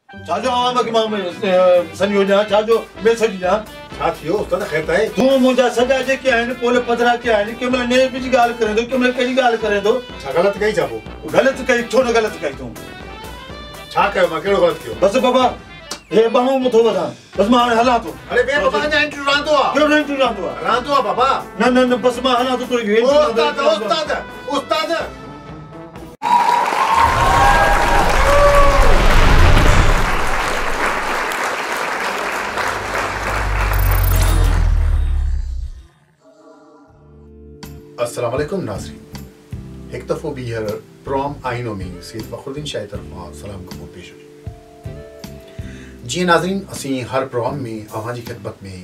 ڇا جو عوام کي مان سنيهو ڏيان، ڇا جو ميسيج ڏيان؟ ڇا ٿي ويو استاد، خير ته آهي؟ تون منهنجا سڳا جيڪي آهن پول پڌرا ڪيا آهن، ڪنهن مهل نيب جي ڳالهه ڪرين ٿو، ڪنهن مهل ڪهڙي ڳالهه ڪرين ٿو. ڇا غلط ڪئي ڇا پوء؟ غلط ڪئي، ڇو نه غلط ڪئي تون؟ ڇا ڪيو مان، ڪهڙو غلط ڪيو؟ بس بابا هي ٻانهون مون ٿو وڌان، بس مان هاڻي هلان ٿو. اڙي ويهه بابا، اڃا انٽرويو رهندو آ. ڪهڙو انٽرويو رهندو آ؟ رهندو آ بابا. نه نه نه، بس مان هلان ٿو، تو انٽرويو استاد، استاد، استاد. السلام عليڪم ناظرين، هڪ دفعو ٻيهر پروگرام آئينو ۾ سيد فخرالدين شاهه طرفان سلام قبول پيش هجي. جيئن ناظرين اسين هر پروگرام ۾ اوهان جي خدمت ۾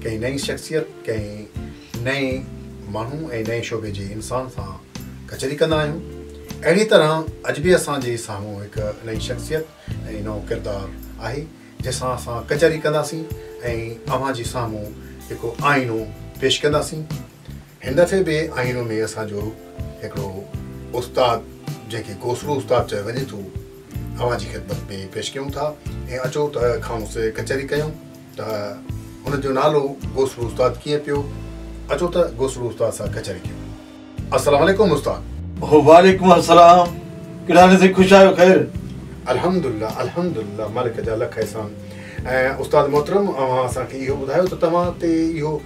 ڪنهن نئين شخصيت، ڪنهن نئين ماڻهو ۽ نئين شعبي جي انسان سان ڪچهري ڪندا آهيون، اهڙي طرح اڄ به اسان جي سامهون هڪ نئين شخصيت ۽ نئون ڪردار آهي، جنهن سان اسان ڪچهري ڪنداسين ۽ اوهان جي سامهون هڪ آئينو پيش ڪنداسين. هن دفعي به آئينو ۾ اسان جو هڪڙو استاد، جنهن کي گوسڙو استاد چيو وڃي ٿو، اوهان جي خدمت ۾ پيش ڪيون ٿا ۽ اچو ته کانئس ڪچهري ڪيون ته هن جو نالو گوسڙو استاد ڪيئن پيو. اچو ته گوسڙو استاد سان ڪچهري ڪيون. السلام عليڪم استاد. وعليڪم السلام، ڪهڙا حال سائين، خوش آهيو؟ خير؟ الحمدلله الحمدلله، مالڪ جا لک احسان. ۽ استاد محترم، اوهان اسان کي اهو ٻڌايو ته توهان تي اهو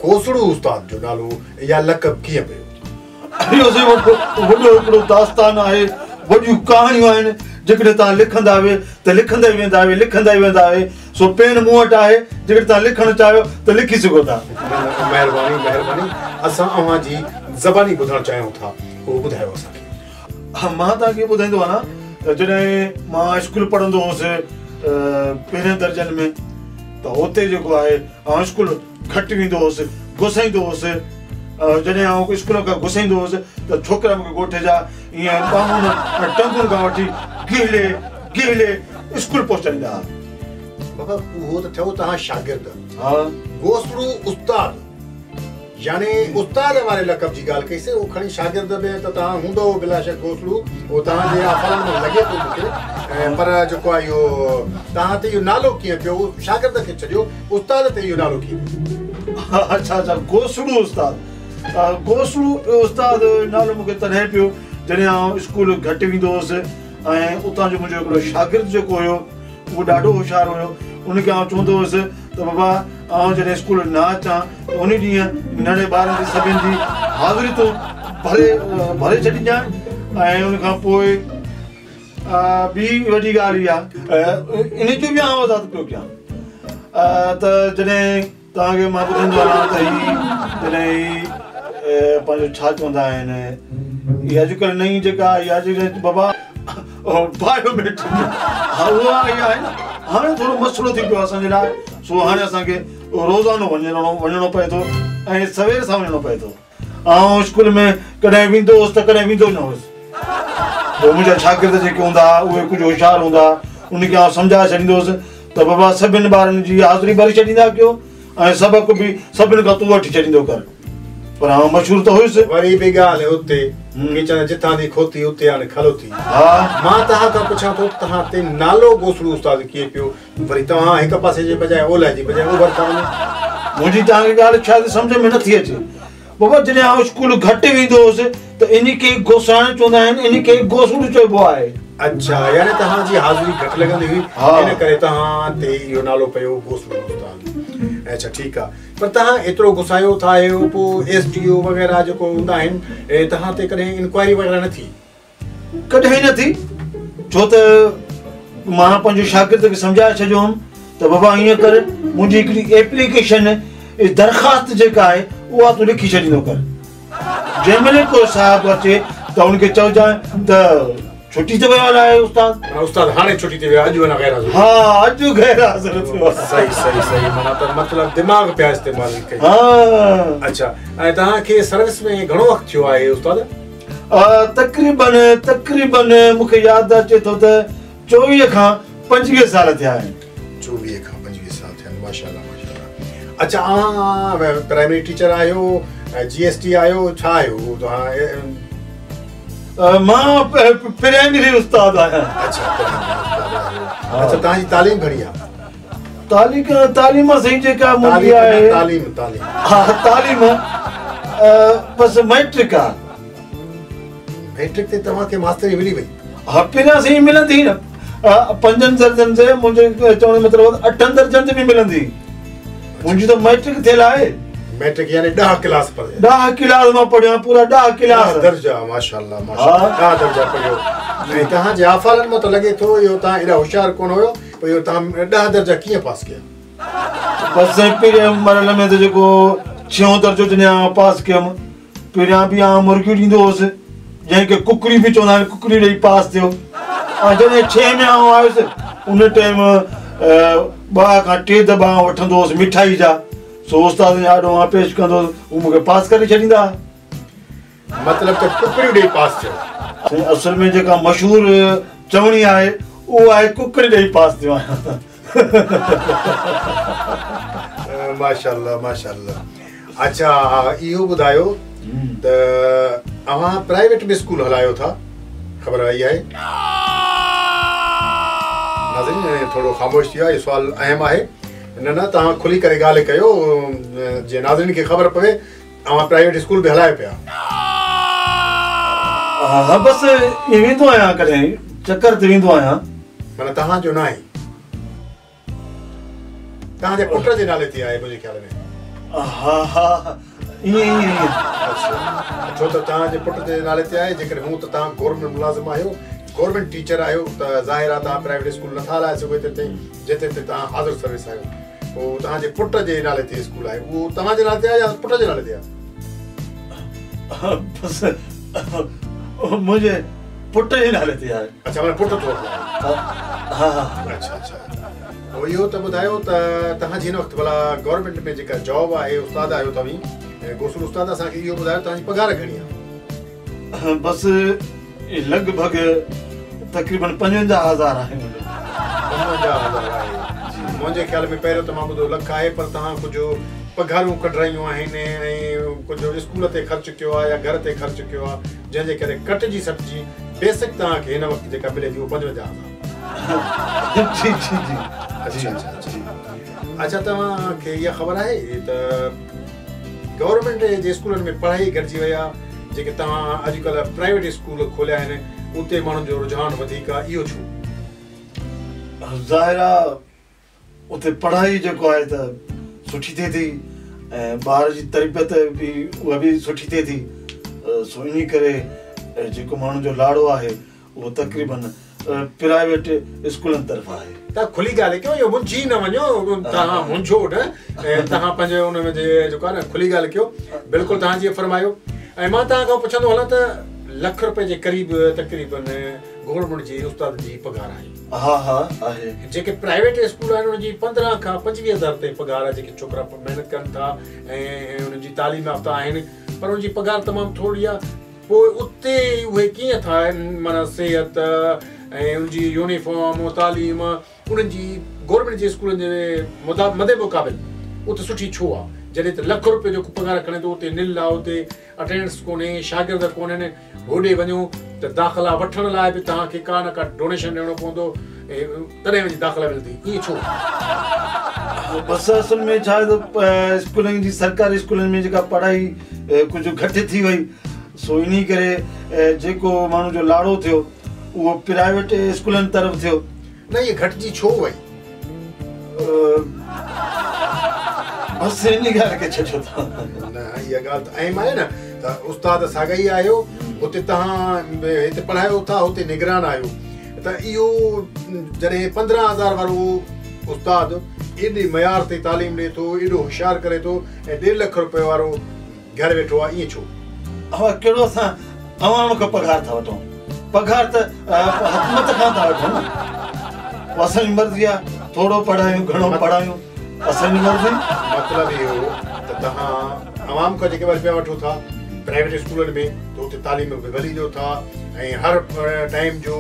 گوسڙو استاد جو نالو يا لقب ڪيئن پيو؟ اهو سائين وڏو هڪڙو داستان آهي، وڏيون ڪهاڻيون آهن، جيڪڏهن توهان لکندا وي ته لکندا ئي ويندا وي، لکندا ئي ويندا وي. سو پين مون وٽ آهي، جيڪڏهن توهان لکڻ چاهيو ته لکي سگهو ٿا. مهرباني مهرباني، اسان اوهان جي زباني ٻڌڻ چاهيون ٿا، اهو ٻڌايو اسان کي. مان توهان کي ٻڌائيندو هلان ته جڏهن مان اسڪول پڙهندو هوس پهرين درجن ۾ ته اتي جيڪو آهي آئون اسڪول گهٽ ويندو هوس، گسائيندو هوس. جڏهن آئون اسڪول کان گسائيندو هوس ته ڇوڪرا مون کي ڳوٺ جا ائين ٻانهن ۽ ٽنگن کان وٺي گهلي گهلي اسڪول پهچائيندا ها. بابا اهو ته ٿيو توهان شاگرد. ها. گوسڙو استاد يعني استاد واري لقب جي ڳالهه ڪئي سي، اهو کڻي شاگرد به ته توهان هوندؤ بلاشڪ گوسڙو، اهو توهان جي افعالن مان لڳي ٿو مون کي، پر جيڪو آهي اهو توهان تي اهو نالو ڪيئن پيو؟ شاگرد کي ڇڏيو، استاد تي اهو نالو ڪيئن پيو؟ اڇا اڇا، گوسڙو استاد، گوسڙو استاد نالو مون کي تڏهن پيو جڏهن آئون اسڪول گهٽ ويندو هوس ۽ اتان جو منهنجو هڪڙو شاگرد جيڪو هيو اهو ڏاڍو هوشيار هيو، ان کي آئون چوندو هوس ته بابا آئون جڏهن اسڪول نه اچان ته ان ڏينهن ننڍي ٻارن جي سڀن جي حاضري تون ڀري ڀري ڇڏجانء. ۽ ان کان پوء ٻي وڏي ڳالهه اها، ان جو به آئون وضاحت پيو ڪيان ته جڏهن توهان کي مان ٻڌائيندو هلان ته هي جڏهن هي پنهنجو ڇا چوندا آهن هي اڄڪلهه نئين جيڪا آئي آهي جيڪا بابا بايوميٽرڪ، ها اها آئي آهي نه، هاڻي ٿورو مسئلو ٿي پيو آهي اسان جي لاء. سو هاڻي اسان کي روزانو وڃڻو پئي ٿو ۽ سوير سان وڃڻو پئي ٿو. آئون اسڪول ۾ ڪڏهن ويندو هوس ته ڪڏهن ويندو نه هوس. پوء منهنجا شاگرد جيڪي هوندا هئا اهي ڪجهه هوشيار هوندا هئا، ان کي آئون سمجهائي ڇڏيندو هوس ته بابا سڀن ٻارن جي حاضري ڀري ڇڏيندا ڪيو ۽ سبق به سڀن کان تون وٺي ڇڏيندو ڪر. پر آئون مشهور ته هيس. وري به ڳالهه اتي ڪي چوندا جتان the کوتي اتي آن کلوتي. ها. مان توهان کان پڇان ٿو ته توهان تي نالو گوسڙو استاد ڪيئن پيو؟ وري توهان هڪ پاسي جي بجاء اولهه جي بجاء اوڀر ٿا وڃو. منهنجي توهان کي ڳالهه شايد سمجهه ۾ نٿي اچي. بابا جڏهن آئون اسڪول گهٽ ويندو هوس ته ان کي گوساڻ چوندا آهن، ان کي گوسڙو چئبو آهي. اڇا، يعني توهان جي حاضري گهٽ لڳندي هئي، ان ڪري توهان تي اهو نالو پيو گوسڙو استاد. اڇا ٺيڪ آهي، پر توهان ايترو گسايو ٿا آهيو، پوء ايس ڊي او وغيره جيڪو هوندا آهن، توهان تي ڪڏهن انڪوائري وغيره نه ٿي؟ ڪڏهن نه ٿي، ڇو ته مان پنهنجي شاگرد کي سمجهائي ڇڏيو هوم ته بابا ائين ڪر، منهنجي هڪڙي ايپليڪيشن درخواست جيڪا آهي اها تون لکي ڇڏيندو ڪر، جنهن مهل ڪو صاحب اچي ته ان کي چئجانء ته ڇٽي تي ويو آهي استاد. معنيٰ استاد هاڻي ڇٽي تي ويو آهي، اڄ اڃا غير حاضر. ها اڄ غير حاضر ٿيو آهي. صحيح صحيح صحيح، معنيٰ ته مطلب دماغ پيا استعمال ڪيو. ها. اڇا، ۽ توهان کي سروس ۾ گهڻو وقت ٿيو آهي استاد؟ تقريبن تقريبن مون کي ياد اچي ٿو ته 24 کان 25 سال ٿيا آهن. 24 کان 25 سال ٿيا آهن، ماشاءالله ماشاءالله. اڇا اوهان پرائمري ٽيچر آهيو، جي ايس ٽي آهيو، ڇا آهيو توهان؟ مان پرائمري استاد آهيان. اڇا پرائمري استاد آهيو. اڇا توهان جي تعليم گهڻي آهي؟ تعليم تعليم سائين جيڪا منهنجي آهي تعليم تعليم ها تعليم بس ميٽرڪ آهي. ميٽرڪ تي توهان کي ماستري ملي وئي؟ ها پهريان سائين ملندي نه 5 درجن تي، منهنجي چوڻ جو مطلب 8 درجن تي به ملندي. منهنجي ته ميٽرڪ ٿيل آهي. ميٽرڪ يعني 10 ڪلاس پڙهيا؟ 10 ڪلاس مان پڙهيو آهيان، پورا 10 ڪلاس. 10 درجا، ماشاءالله ماشاءالله 10 درجا پڙهيو. ۽ توهان جي افعالن مان ته لڳي ٿو اهو توهان ايڏا هوشيار ڪونه هيو، پوء اهو توهان 10 درجا ڪيئن پاس ڪيا؟ بس سائين پهرين مرحلي ۾ ته جيڪو 6 درجو جڏهن آئون پاس ڪيم، پهريان به آئون مرغيون ڏيندو هوس، جنهن کي ڪڪڙي به چوندا آهن، ڪڪڙي ڏيئي پاس ٿيو. ۽ جڏهن 6 ۾ آئون آيس ان ٽائيم 2 کان 3 دٻا آئون وٺندو هوس مٺائي جا، سو استاد جي آڏو آئون پيش ڪندو هوس، هو مون کي پاس ڪري ڇڏيندا هئا. مطلب ته ڪڪڙيون ڏيئي پاس ٿيو. سائين اصل ۾ جيڪا مشهور چوڻي آهي اهو آهي ڪڪڙي ڏيئي پاس ٿيو آهيان. ماشاءالله ماشاءالله. اڇا اهو ٻڌايو ته اوهان پرائيويٽ به اسڪول هلايو ٿا، خبر آئي آهي؟ ناظرين ٿورو خاموش ٿي ويو آهي، سوال اهم آهي. نه نه توهان کلي ڪري ڳالهه ڪيو جيئن ناظرين کي خبر پوي اوهان پرائيويٽ اسڪول به هلايو پيا. ها بس ائين ويندو آهيان، ڪڏهن چڪر تي ويندو آهيان. معنيٰ توهان جو ناهي، توهان جي پٽ جي نالي تي آهي منهنجي خيال ۾. ها ها ائين ائين ائين. اڇا ڇو ته توهان جي پٽ جي نالي تي آهي، جيڪڏهن هون ته توهان گورنمينٽ ملازم آهيو، گورنمينٽ ٽيچر آهيو ته ظاهر آهي توهان پرائيويٽ اسڪول نٿا هلائي سگهو ايتري تائين جيتري تائين توهان حاضر سروس آهيو. پوء توهان جي پٽ جي نالي تي اسڪول آهي، اهو توهان جي نالي تي آهي يا پٽ جي نالي تي آهي؟ بس منهنجي پٽ جي نالي تي آهي. اڇا معنيٰ پٽ ٿو هلائي. ها ها. اڇا اڇا پوء اهو ته ٻڌايو ته توهان جي هن وقت ڀلا گورنمينٽ ۾ جيڪا جاب آهي، استاد آهيو توهين، گوسڙو استاد، اسان کي اهو ٻڌايو توهان جي پگهار گهڻي آهي؟ بس لڳ ڀڳ تقريبن 55,000 آهي منهنجو. 55,000 آهي. منهنجي خيال ۾ پهريون ته مان ٻڌو لک آهي، پر توهان ڪجهه پگهارون ڪڍرايون آهن ۽ ڪجهه اسڪول تي خرچ ڪيو آهي يا گهر تي خرچ ڪيو آهي، جنهن جي ڪري ڪٽجي سٽجي بيسڪ توهان کي هن وقت جيڪا ملي ٿي اهو 55,000. جي جي جي. اڇا اڇا اڇا. اڇا توهان کي اها خبر آهي ته گورنمينٽ جي اسڪولن ۾ پڙهائي گهٽجي وئي آهي، جيڪي توهان اڄڪلهه پرائيويٽ اسڪول کوليا آهن اتي ماڻهن جو رجحان وڌيڪ آهي، اهو ڇو؟ ظاهر آهي اتي پڙهائي جيڪو آهي ته سٺي ٿئي ٿي ۽ ٻار جي تربيت به اها به سٺي ٿئي ٿي، سو انهي ڪري جيڪو ماڻهن جو لاڙو آهي اهو تقريبن پرائيويٽ اسڪولن طرف آهي. توهان کلي ڳالهه ڪيو، اهو منجهي نه وڃو، توهان منجهو نه، توهان پنهنجي ان ۾ جيڪو آهي نه کلي ڳالهه ڪيو. بلڪل توهان جيئن فرمايو. ۽ مان توهان کان پڇندو هلان ته لک رپئي جي قريب تقريبن گورنمينٽ جي استادن جي پگهار آهي. ها ها آهي. جيڪي پرائيويٽ اسڪول آهن انهن جي 15 کان 25 هزار تائين پگهار آهي، جيڪي ڇوڪرا محنت ڪن ٿا ۽ انهن جي تعليم يافته آهن، پر انهن جي پگهار تمام ٿورڙي آهي. پوء اتي اهي ڪيئن ٿا معنيٰ صحت ۽ ان جي يونيفارم تعليم انهن جي گورنمينٽ جي اسڪولن جي مد مقابل اتي سٺي ڇو آ؟ جڏهن ته لک روپيه جو پگهار کڻي ٿو اتي نل آ، اتي اٽينڊنس ڪونهي، شاگرد ڪونهن، هوڏي وڃو ته داخلا وٺڻ لاء به توهان کي ڪا نه ڪا ڊونيشن ڏيڻو پوندو تڏهن وڃي داخلا ملندي، ائين ڇو؟ بس اصل ۾ ڇا آهي ته اسڪولن جي سرڪاري اسڪولن ۾ جيڪا پڙهائي ڪجهه گهٽ ٿي وئي سو انهي ڪري جيڪو ماڻهو جو لاڙو ٿيو اهو پرائيويٽ اسڪولن طرف ٿيو. نه اهي گهٽجي ڇو وئي؟ بس انهي ڳالهه کي ڇڏيو ٿا. نه اها ڳالهه ته اهم آهي نه ته استاد ساڳيا ئي آهيو، هتي توهان هتي پڙهايو ٿا هتي نگران آهيو ته اهو جڏهن 15,000 وارو استاد ايڏي معيار تي تعليم ڏئي ٿو، ايڏو هوشيار ڪري ٿو ۽ 1.5 لک روپئي وارو گهر ويٺو آهي، ائين ڇو؟ اوهان ڪهڙو اسان عوام کان پگهار ٿا وٺون، پگهار ته حڪومت کان ٿا وٺون نه، پوء اسان جي مرضي آهي ٿورو پڙهايون گهڻو پڙهايون اسان جي مرضي. مطلب اهو ته توهان عوام کان جيڪي به رپيا وٺو ٿا پرائيويٽ اسڪولن ۾ ته اتي تعليم به ڀلي ڏيو ٿا ۽ هر ٽائيم جو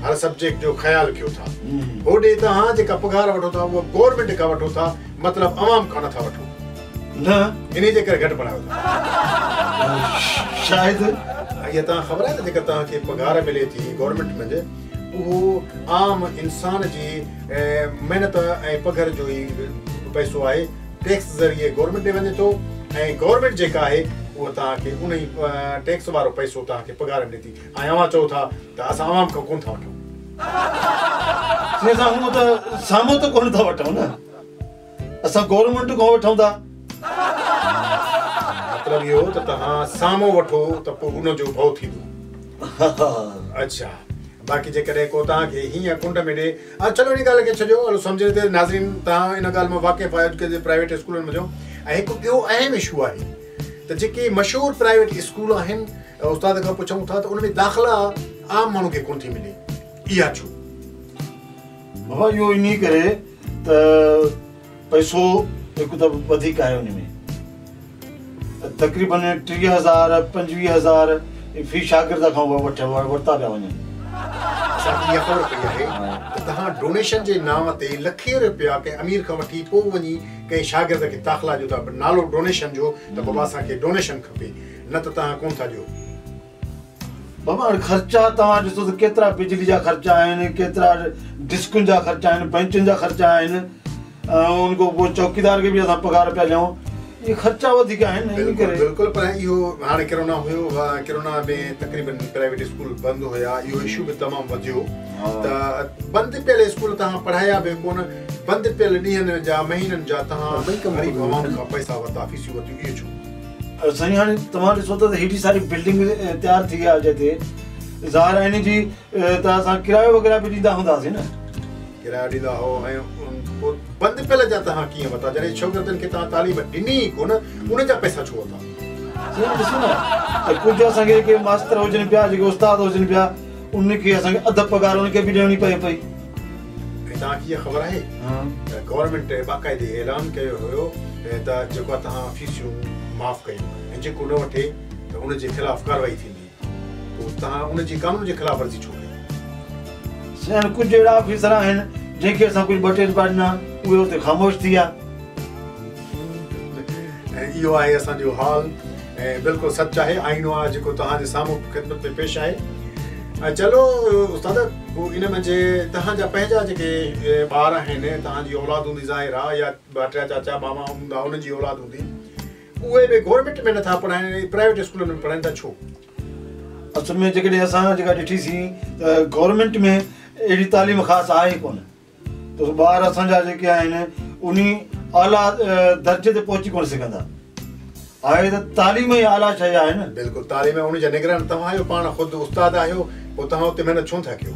هر سبجيڪٽ جو خيال ڪيو ٿا، هوڏي توهان جيڪا پگهار وٺو ٿا اها گورنمينٽ کان وٺو ٿا، مطلب عوام کان نٿا وٺو. نه انهي جي ڪري گهٽ پڙهايو ٿا. شايد. اها اها توهان خبر آهي ته جيڪا توهان کي پگهار ملي ٿي گورنمينٽ منجهه اهو عام انسان جي محنت ۽ پگهر جو ئي پئسو آهي. ٽيڪس ذريعي گورنمينٽ ڏي وڃي ٿو ۽ گورنمينٽ جيڪا آهي اها توهان کي ان ئي ٽيڪس وارو پئسو توهان کي پگهار ملي ٿي ۽ اوهان چئو ٿا ته اسان عوام کان ڪونه ٿا وٺون. سائين اسان هونء ته سامهون ته ڪونه ٿا وٺون نه، اسان گورنمينٽ کان وٺون ٿا. مطلب اهو ته توهان سامهون وٺو ته پوء ان جو ڀؤ ٿيندو. اڇا باقي جيڪڏهن ڪو توهان کي هيئن ڪنڊ ۾ ڏي. چلو ان ڳالهه کي ڇڏيو هلو سمجهي تي ناظرين توهان ان ڳالهه مان واقف آهيو اڄڪلهه جي پرائيويٽ اسڪولن منجهو. ۽ هڪ ٻيو اهم اشو آهي ته جيڪي مشهور پرائيويٽ اسڪول آهن استاد کان پڇون ٿا ته ان ۾ داخلا عام ماڻهو کي ڪونه ٿي ملي، اها ڇو؟ بابا اهو انهي ڪري ته پئسو هڪ ته وڌيڪ آهي ان ۾ تقريبن 30,000 25,000 في شاگرد کان ورتا پيا وڃن. اسان کي اها خبر پئي آهي ته توهان ڊونيشن جي نانء تي لکين رپيا ڪنهن امير کان وٺي پوء وڃي ڪنهن شاگرد کي داخلا ڏيو ٿا، نالو ڊونيشن جو ته بابا اسان کي ڊونيشن کپي، نه ته توهان ڪونه ٿا ڏيو. بابا هاڻي خرچا توهان ڏسو ته ڪيترا بجلي جا خرچا آهن، ڪيترا ڊسڪن جا خرچا آهن، بينچن جا خرچا آهن، ان کان پوء چوڪيدار کي به اسان پگهار پيا ڏيون، اهي خرچا وڌيڪ آهن ان ڪري. بلڪل پر اهو هاڻي ڪرونا هيو، ڪرونا ۾ تقريبن پرائيويٽ اسڪول بند هيا، اهو اشو به تمام وڌيو ته بند پيل اسڪول توهان پڙهايا به ڪونه، بند پيل ڏينهن جا مهينن جا توهان غريب عوام کان پئسا ورتا، فيسون ورتيون، اهو ڇو؟ سائين هاڻي توهان ڏسو ته هيڏي ساري بلڊنگ تيار ٿي آهي جتي ظاهر آهي ان جي ته اسان ڪرايو وغيره به ڏيندا هونداسين نه. ڪرايو ڏيندا هئو ۽ پوء بند پيل جا توهان ڪيئن ورتا؟ جڏهن شاگردن کي توهان تعليم ڏني ئي ڪونه ان جا پئسا ڇو ورتا؟ سائين ڏسو نه ته ڪجهه اسان کي جيڪي ماستر هجن پيا جيڪي استاد هجن پيا ان کي اسان کي اڌ پگهار ان کي به ڏيڻي پئي پئي. ۽ توهان کي اها خبر آهي ته گورنمينٽ باقاعدي اعلان ڪيو هيو ته جيڪو توهان فيسيون معاف ڪيون ۽ جيڪو نه وٺي ته ان جي خلاف ڪارروائي ٿيندي، پوء توهان ان جي قانون جي خلاف ورزي ڇو ڪئي؟ سائين ڪجهه اهڙا آفيسر آهن جنهن کي اسان ڪجهه ٻه ٽي رپيا ڏنا اهي اتي خاموش ٿي ويا. ۽ اهو آهي اسان جو حال ۽ بلڪل سچ آهي، آئينو آهي جيڪو توهان جي سامهون خدمت ۾ پيش آهي. چلو استاد پوء ان منجهه توهان جا پنهنجا جيڪي ٻار آهن، توهان جي اولاد هوندي ظاهر آهي يا ڀائٽيا چاچا ماما هوندا انهن جي اولاد هوندي، اهي به گورنمينٽ ۾ نٿا پڙهائن ۽ پرائيويٽ اسڪولن ۾ پڙهائن ٿا ڇو؟ اصل ۾ جيڪڏهن اسان جيڪا ڏٺيسين ته گورنمينٽ ۾ اهڙي تعليم خاص آهي ڪونه ته ٻار اسان جا جيڪي آهن انهي اعليٰ درجي تي پهچي ڪونه سگهندا. آهي ته تعليم ئي اعليٰ شيء آهي نه. بلڪل تعليم ۽ ان جا نگران توهان آهيو، پاڻ خود استاد آهيو، پوء توهان اتي محنت ڇو نٿا ڪيو؟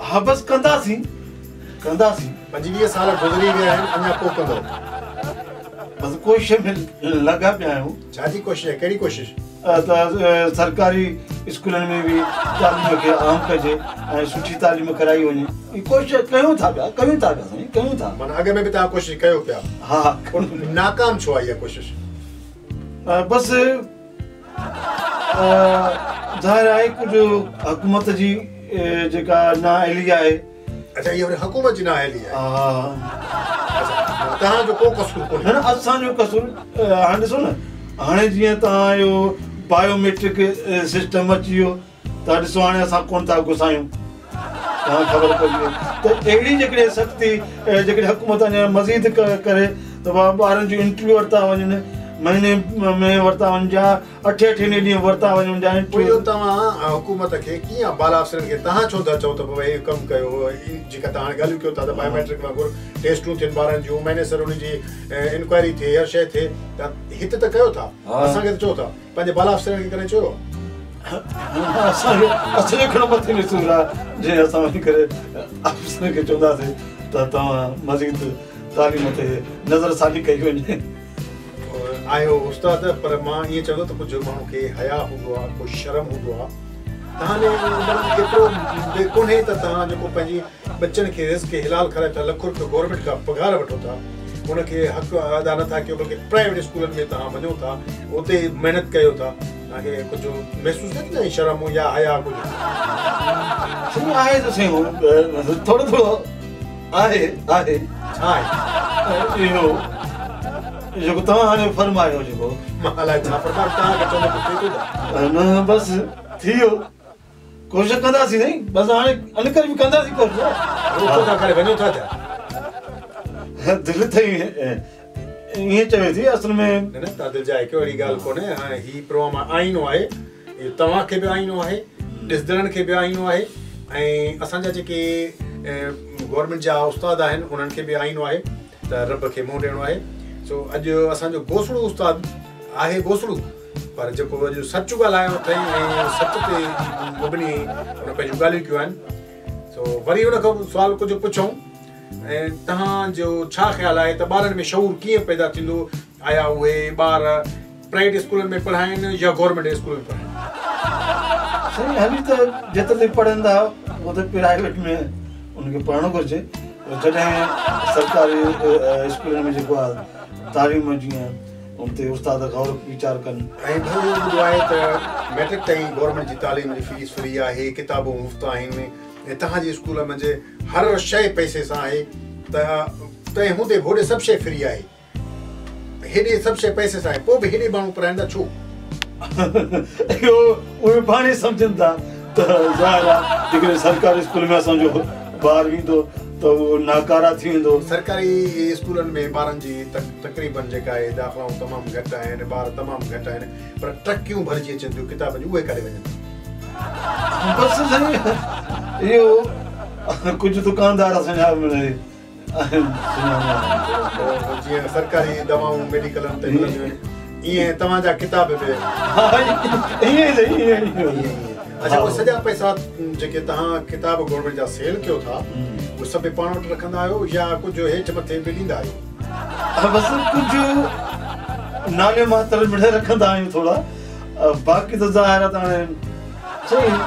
ها بس ڪنداسين ڪنداسين. 25 سال گذري ويا آهن اڃا پوء ڪندؤ؟ بس ڪوشش ۾ لڳا پيا آهيون. ڇا جي ڪوشش آهي؟ ڪهڙي ڪوشش؟ ته سرڪاري اسڪولن ۾ به تعليم کي عام ڪجي ۽ سٺي تعليم ڪرائي وڃي. ڪوشش ڪيون ٿا پيا، ڪيون ٿا پيا سائين، ڪيون ٿا. معنيٰ اڳ ۾ به توهان ڪوشش ڪيو پيا؟ ها. ناڪام ڇو آهي اها ڪوشش؟ بس ظاهر آهي ڪجهه حڪومت جي جيڪا نااهلي آهي. اڇا اها وري حڪومت جي نااهلي آهي. اڇا توهان جو ڪو قصور ڪونهي؟ نه نه اسان جو قصور هاڻي ڏسو نه هاڻي جيئن توهان اهو بايو ميٽرڪ سسٽم اچي ويو ته ڏسو هاڻي اسان ڪونه ٿا گهسايون توهان خبر پئجي وئي ته اهڙي جيڪڏهن سختي جيڪڏهن حڪومت اڃا مزيد ڪري ته ٻارن جون انٽرويو ورتا وڃن مهيني ۾ ورتا وڃن يا اٺين اٺين ڏينهن ورتا وڃن يا پوء اهو توهان حڪومت کي ڪيئن بالا افسرن کي توهان ڇو ٿا چئو ته بابا هي ڪم ڪيو جيڪا توهان هاڻي ڳالهيون ڪيو ٿا ته بايوميٽرڪ وانگر ٽيسٽون ٿين ٻارن جون مهيني سر ان جي انڪوائري ٿئي هر شيء ٿئي ته هت ته ڪيو ٿا اسان کي ته چئو ٿا پنهنجي بالا افسرن کي ڪڏهن چيو آهي؟ اسان کي اسان جو ڪهڙو مٿي ۾ سور آهي جي اسان وڃي ڪري افسرن کي چونداسين ته توهان مزيد تعليم تي نظر ثاني ڪئي وڃي. آهيو استاد پر مان ائين چوندس ته ڪجهه ماڻهو کي حياء هوندو آهي ڪو شرم هوندو آهي توهان ۾ ايترو به ڪونهي ته توهان جيڪو پنهنجي ٻچن کي رزق حلال کارائي ٿا لک روپيو گورنمينٽ کان پگهار وٺو ٿا ان کي حق ادا نٿا ڪيو بلڪه پرائيويٽ اسڪولن ۾ توهان وڃو ٿا اتي محنت ڪيو ٿا توهان کي ڪجهه محسوس نه ٿيندو شرم يا حياء ڪجهه؟ سائين آهي ته سائين ٿورو ٿورو آهي آهي. ڇا آهي؟ اهو جيڪو توهان هاڻي فرمايو جيڪو مان الائي ڇا پر توهان کي چوندو ٿئي ٿو نه بس ٿي ويو. ڪوشش ڪنداسين سائين، بس هاڻي ان ڪري به ڪنداسين ڪوشش. روڪو ٿا ڪري وڃو ٿا ڇا؟ دل ته ائين چوي ٿي اصل ۾. نه نه توهان دل جاء ڪيو، اهڙي ڳالهه ڪونهي. هاڻي هي پروگرام آئينو آهي، اهو توهان کي به آئينو آهي، ڏسندڙن کي به آئينو آهي ۽ اسان جا جيڪي گورنمينٽ جا استاد آهن انهن کي به آئينو آهي ته رب کي منهن ڏيڻو آهي. سو اڄ اسان جو گوسڙو استاد آهي گوسڙو، پر جيڪو اڄ سچ ڳالهايو اٿئي ۽ سچ تي مبني هن پنهنجون ڳالهيون ڪيون آهن. سو وري هن کان سوال ڪجهه پڇون، ۽ توهان جو ڇا خيال آهي ته ٻارن ۾ شعور ڪيئن پيدا ٿيندو؟ آيا اهي ٻار پرائيويٽ اسڪولن ۾ پڙهائن يا گورنمينٽ اسڪول ۾ پڙهائن؟ سائين هلي ته جيترو تائين پڙهن ٿا اهو ته پرائيويٽ ۾ ان کي پڙهڻو گهرجي، پر جڏهن سرڪاري اسڪولن ۾ جيڪو آهي تعليم جيئن ان تي استاد غور ويچار ڪن. ۽ ڀلو اهو ٻڌو آهي ته ميٽرڪ تائين گورنمينٽ جي تعليم جي فيس فري آهي، ڪتابون مفت آهن ۽ توهان جي اسڪول منجهه هر شيء پئسي سان آهي ته تنهن هوندي به هوڏي سڀ شيء فري آهي، هيڏي سڀ شيء پئسي سان آهي، پوء به هيڏي ماڻهو پڙهائين ٿا ڇو؟ اهو اهي پاڻ ئي سمجهن ٿا ته ظاهر آهي جيڪڏهن سرڪاري اسڪول ۾ اسان جو ٻار ويندو ته اهو ناڪاره ٿي ويندو. سرڪاري اسڪولن ۾ ٻارن جي تقريبن جيڪا آهي داخلائون تمام گهٽ آهن، ٻار تمام گهٽ آهن، پر ٽرڪيون ڀرجي اچن ٿيون ڪتابن جون، اهي ڪاڏي وڃن ٿيون؟ بس سائين اهو ڪجهه دڪاندار اسان جا مڙئي آهن سڃاڻا آهن. جيئن سرڪاري دوائون ميڊيڪلن تي ملنديون آهن ايئن توهان جا ڪتاب به ائين ئي سائين ائين ئي. اڇا اهي سڄا پئسا جيڪي توهان ڪتاب گورنمينٽ جا سيل ڪيو ٿا اهي سڀ پاڻ وٽ رکندا آهيو يا ڪجهه هيٺ مٿي به ڏيندا آهيو؟ بس ڪجهه نالي ماتر مڙئي رکندا آهيون ٿورا، باقي ته ظاهر آهي ته هاڻي سائين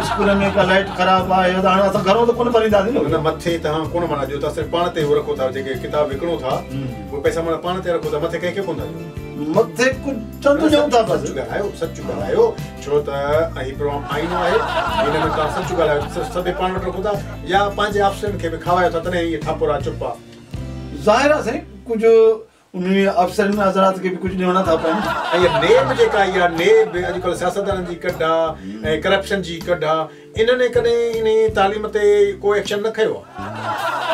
اسڪول ۾ ڪا لائٽ خراب آهي ته هاڻي اسان گهرون ته ڪونه ڀرينداسين نه. نه مٿي توهان ڪونه معنيٰ ڏيو ٿا، صرف پاڻ تي اهو رکو ٿا، جيڪي ڪتاب وڪڻو ٿا اهي پئسا معنيٰ پاڻ تي رکو ٿا، مٿي ڪنهن کي ڪونه ٿا ڏيو. مٿي ڪجهه چند ڏيون ٿا بس. سچ ڳالهايو، سچ ڳالهايو، ڇو ته هي پروگرام آئينو آهي، هن ۾ توهان سچ ڳالهايو، صرف سڀ پاڻ وٽ رکو ٿا يا پنهنجي آفيسرن کي به کاوايو ٿا تڏهن اهي ٺاپورا چپ آ. ظاهر آهي سائين ڪجهه انهن افسرن حضرات کي به ڪجهه ڏيڻا ٿا پون. ۽ اها نيب جيڪا آئي آ، نيب اڄڪلهه سياستدانن جي ڪڍ آ ۽ ڪرپشن جي ڪڍ آ، انهن ڪڏهن انهي تعليم تي ڪو ايڪشن نه کنيو آ؟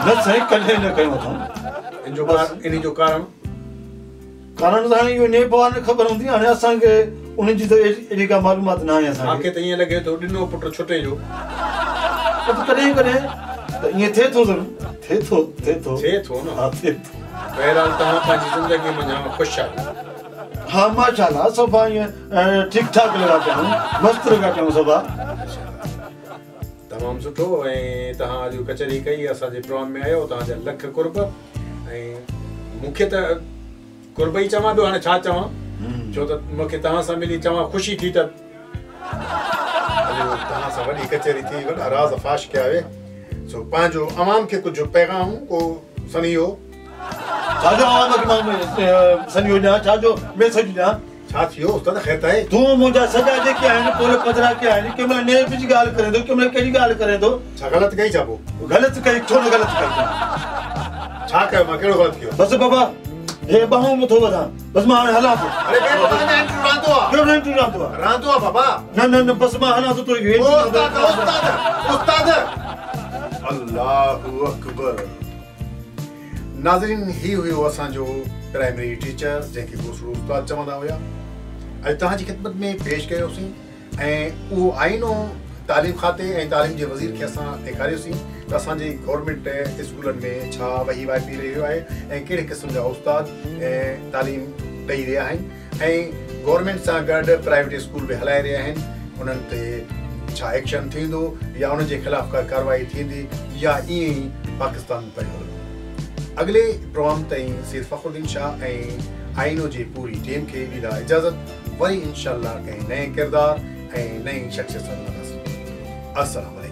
نه سائين ڪڏهن نه کنيو اٿئون. انهي جو ڪارڻ؟ ڪارڻ ته هاڻي اهو نيب وارن کي خبر هوندي، هاڻي اسان کي انهن جي ته اهڙي ڪا معلومات نه آهي اسان کي. مان کي ته ائين لڳي ٿو ڏنو پٽ ڇٽي جو. پر ڪڏهن ڪڏهن ته ائين ٿئي ٿو ضرور. ٿئي ٿو، ٿئي ٿو. ٿئي ٿو نه. ها ٿئي ٿو. بهرحال توهان پنهنجي زندگي منجهان خوش آهيو. ها ماشاء الله صفا ائين ٺيڪ ٺاڪ لڳا پيا آهيون، مست لڳا پيا آهيون صفا. تمام سٺو ۽ توهان اڄ ڪچهري ڪئي اسان جي پروگرام ۾ آيو توهان جا لک قرب ۽ مون کي ته قرب ئي چوان پيو هاڻي ڇا چوان ڇو ته مون کي توهان سان ملي چوان خوشي ٿي ته اڄ توهان سان وڏي ڪچهري ٿي وڏا راز فاش ڪيا وي سو پنهنجو عوام کي ڪجهه پيغام ڪو سنيهو. ڇا جو عوام کي مان سنيهو ڏيان ڇا جو ميسيج ڏيان. ڇا ٿيو استاد خير ته آهي. تون منهنجا سڄا جيڪي آهن پول پڌرا ڪيا آهن ڪنهن مهل نيب جي ڳالهه ڪرين ٿو ڪنهن مهل ڪهڙي ڳالهه ڪرين ٿو. ڇا غلط ڪئي ڇا پوء. غلط ڪئي ڇو نه غلط ڪئي. ڇا ڪيو مان ڪهڙو غلط ڪيو. بس بابا هي ٻانهون به ٿو وڌان بس مان هاڻي هلان ٿو. اڙي بي بابا اڃا انٽرويو رهندو آ. ڪهڙو انٽرويو رهندو آ. رهندو آ بابا. نه نه نه بس مان هلان ٿو تو اهو استاد استاد استاد. الله اڪبر. ناظرين هي هيو اسان جو پرائمري ٽيچر جنهن کي گوسڙو استاد چوندا هيا اڄ توهان جي خدمت ۾ پيش ڪيوسين ۽ اهو آئينو تعليم کاتي ۽ تعليم جي وزير کي اسان ڏيکاريوسين ته اسان جي گورنمينٽ اسڪولن ۾ ڇا وهي واپري رهيو آهي ۽ ڪهڙي قسم جا استاد تعليم ڏئي رهيا آهن ۽ گورنمينٽ سان گڏ پرائيويٽ اسڪول به هلائي رهيا آهن انهن تي ڇا ايڪشن ٿيندو يا انهن جي خلاف ڪا ڪارروائي ٿيندي يا ائين ئي پاڪستان پيو هلندو. اڳلي پروگرام تائين سيد فخرالدين شاهه ۽ آئينو جي پوري ٽيم کي ڏيندا اجازت وري انشاء الله ڪنهن نئين ڪردار ۽ نئين شخصيت سان ملنداسين. السلام عليڪم.